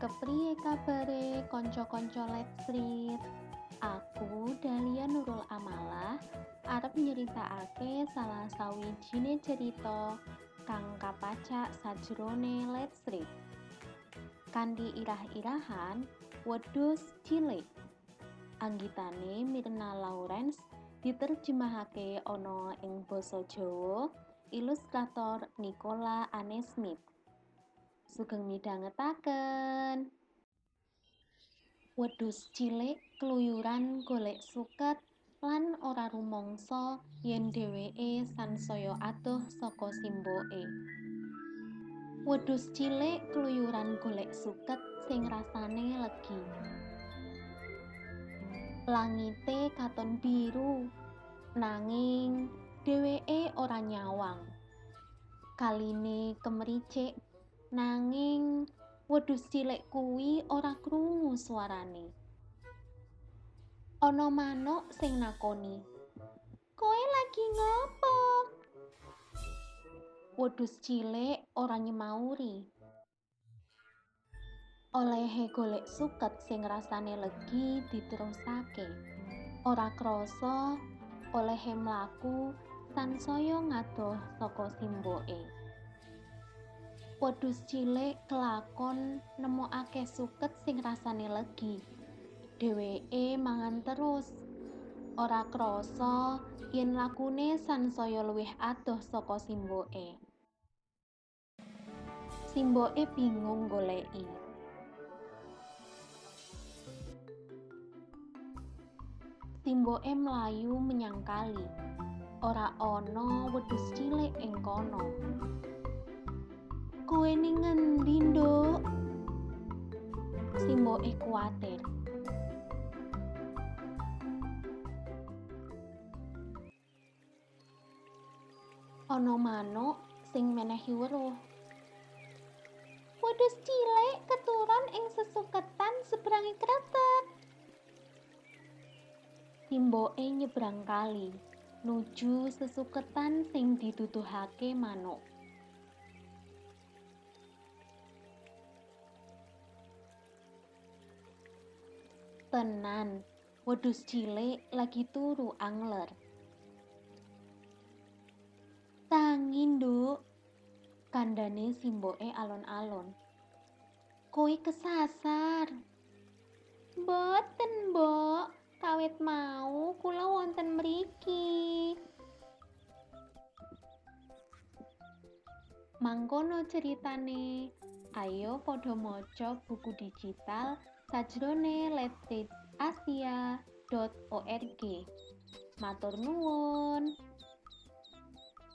Kepriye kabare kanca-kanca Let's Read? Aku Dahlia Nurul Amalah arep nyeritakake salah sawijine cerita kang kapacak sajrone Let's Read. Kanthi irah-irahan Wedhus Cilik. Anggitane Mirna Lawrence diterjemahake ana ing basa Jawa, ilustrator Nicola Anne Smith. Sugeng midhangetaken. Wedhus cilik kluyuran golek suket lan ora rumangsa yen dheweke sansaya adoh saka simboke. Wedhus cilik kluyuran golek suket sing rasane legi. Langite katon biru, nanging dheweke ora nyawang. Kaline kemricik, nanging wedhus cilik kuwi ora krungu suarane. Ana manuk sing nakoni, "Kowe lagi ngopo?" Wedhus cilik ora nyemauri. Olehe golek suket sing rasane legi diterusake. Ora krasa olehe mlaku sansaya ngadoh saka simboke. Wedhus cilik kelakon nemokake suket sing rasane legi. Dheweke mangan terus. Ora krasa yen lakune sansaya luwih adoh saka simboke. Simboke bingung goleki. Simboke mlayu menyang kali. Ora ana wedhus cilik ing kono. "Kowe ning ngendi, Nduk?" Simboke kuwatir. Ana manuk sing menehi weruh. "Wedhus cilik keturon ing sesuketan sebrange kretek." Simboke nyebrang kali nuju sesuketan sing dituduhake manuk. Tenan, wedhus cilik lagi turu angler. "Tangi, Nduk," kandhane simboke alon-alon. "Kowe kesasar." "Mboten, Mbok. Kawit mau kula wonten mriki." Mangkono ceritane. Ayo padha maca buku digital sajrone letsreadasia.org. Matur nuwun.